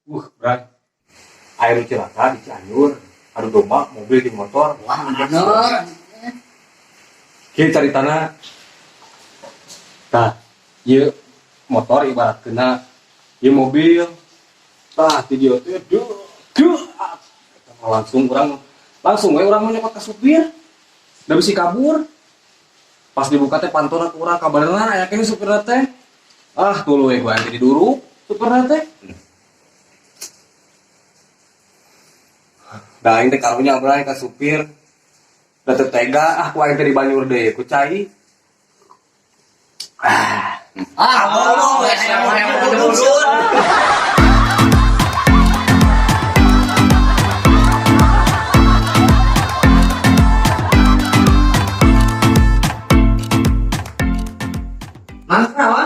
Bray. Air cilaka di Cianjur. Adu domba, mobil jeung motor. Wah, bener. Kieu caritana. Tah, ieu motor ibarat kena ieu mobil. Tah, ti dieu teh duh, duh. Langsung urang langsung we urang nyokot ka supir. Da bisi kabur. Pas dibuka teh pantona ku urang kabarna aya keneh supirna teh. Ah, tuluy we ku aing jadi duruk supirna teh. Da aing teh karunya bray ka supir. Da teu tega ah ku aing teh dibanyur deui ku cai. Ah, Ah, bodoh, bodoh. Mang kenapa?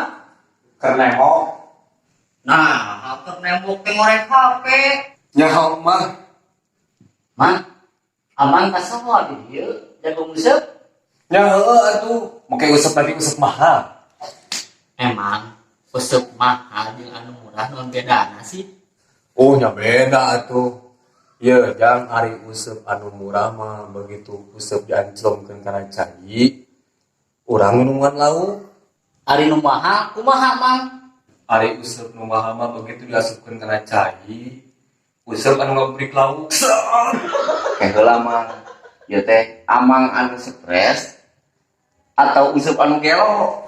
Keur nembok. Nah, keur nembok teh ngorek HP. Nyaho mah. Mang, aman kasawa di dieu jago nguseup. Nya heueuh atuh, make usep lagi usep mahal. Emang useup mahal jeung anu murah naon bedana sih? Oh nya beda atuh. Ye, jang ari useup anu murah mah begitu useup dianclongkeun kana cai, urang nunungan lauk. Ari nu mahal kumaha, Mang? Ari useup nu mahal mah begitu diasupkeun kana cai, useup anu ngabrik lauk. Kayak heula mah ieu teh amang anu stres atau useup anu gelo.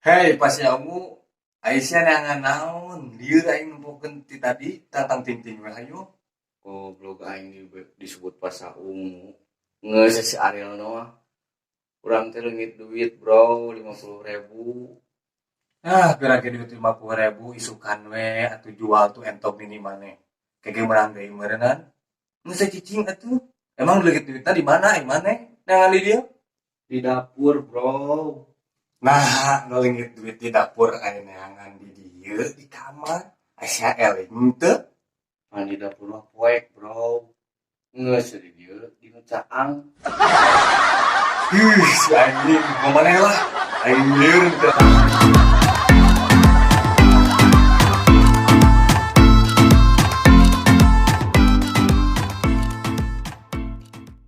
Hei, pas ya ungu, Aisyah neangan naon, lieur aing nempokeun ti tadi tatang ting-ting we hayu. Goblok aing disebut pasa ungu. Geus si Ariel mah. Urang teh leungit duit, bro, 50.000. Ah, pira ge duit 50.000 isukan we atuh jual tuh entog mini maneh. Kege meurang deui meureunnan. Geus cicing atuh. Emang leungit duitna di mana aing maneh? Neangan di dieu? Di dapur, bro. Nah, nu leungit duit di dapur aing neangan di dieu di kamar. Aisyah eling teu? Pan di dapur mah poek, bro. Geus di dieu di nu caang. Ih, si anjing, maneh lah. Aing lieur teu.